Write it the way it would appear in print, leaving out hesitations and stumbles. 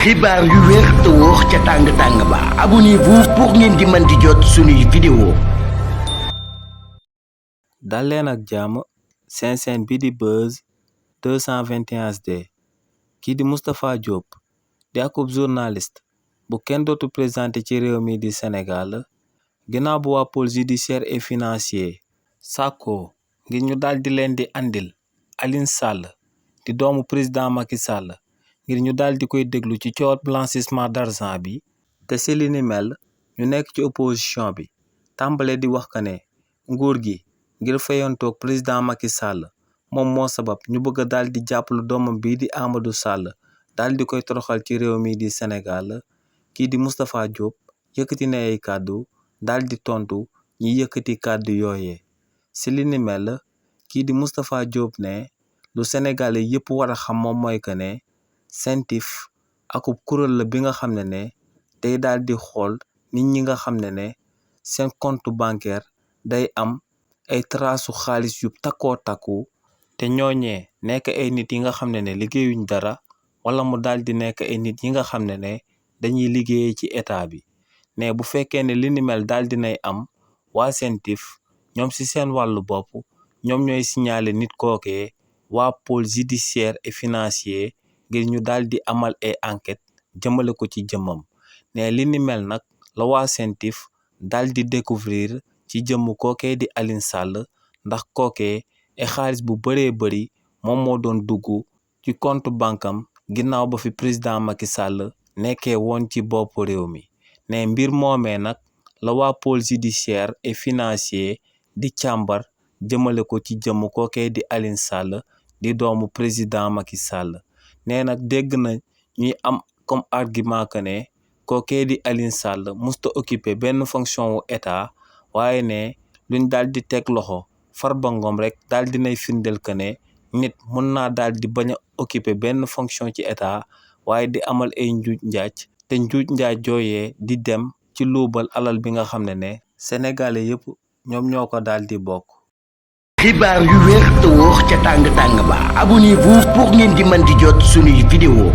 xibaar yu wér te wóor ca tàng-tàng ba abonnez-vous pour ngeen di mën di jot suñuy vidéo. dal leen ak jàmm seen chaîne bi di Buzz 221 HD kii di Moustapha Diop di akub journaliste bu kenn dootu présenté ci réew mi di Sénégal ginnaaw bu waa pôle judiciaire et financier sàkkoo ngir ñu daal di leen di andil Alioune Sall di doomu président Macky Sall ngir ñu daal di koy déglu ci coowal blanchissement d'argent bi te si li ni mel ñu nekk ci opposition bi tàmbale di wax que ne nguur gi ngir fayontoog président Macky Sall moom moo sabab ñu bëgg a daal di jàppalu doomam bii di Amadou Sall daal di koy toroxal ci réew mi di Sénégal kii di Moustapha Diop yëkkati na ay kàddu daal di tontu ñi yëkkati kàddu yooyee si li ni mel kii di Moustapha Diop ne lu Sénégalais yëpp war a xam moom mooy que ne CENTIF akub kuréel la bi nga xam ne day daal di xool nit ñi nga xam ne seen compte bancaire day am ay trasu xaalis yu takkoo takku te ñooñee nekk ay nit yi nga xam ne liggéeyuñ dara wala mu daal di nekk ay nit yi nga xam ne dañuy liggéeyee ci état bi ne bu fekkee ne li ni mel daal dinay am waa CENTIF ñoom ci seen wàllu bopp ñoom ñooy signaler nit kookee waa pôle judiciaire et financier ngir ñu daal di amal ay enquête jëmale ko ci jëmmam ne li ni mel nag la waa CENTIF daal di découvrir ci jëmm kookee di Alioune Sall ndax kookee ay xaalis bu bëree bëri moom moo doon dugg ci compte bankam ginnaaw ba fi président Macky Sall nekkee woon ci bopp réew mi ne mbir moomee nag la waa pôle judiciaire et financier di càmbar jëmale ko ci jëmm kookee di Alioune Sall di doomu président Macky Sall nee nag dégg na ñuy am comme argument que ne kookee di Alioune Sall musta occupé benn fonction wu état waaye ne luñ daal di teg loxo Farba Ngom rek daal dinay firndeel que ne nit mun naa daal di bañ a occupé benn fonction ci état waaye di amal ay njuuj njaaj te njuuj njaaj jooyee di dem ci luubal alal bi nga xam ne sénégalais yëpp ñoom ñoo ko daal di bokk. xibaar yu wér te wóor ca tàng-tàng ba abonnez-vous pour ngeen di mën di jot suñuy vidéo.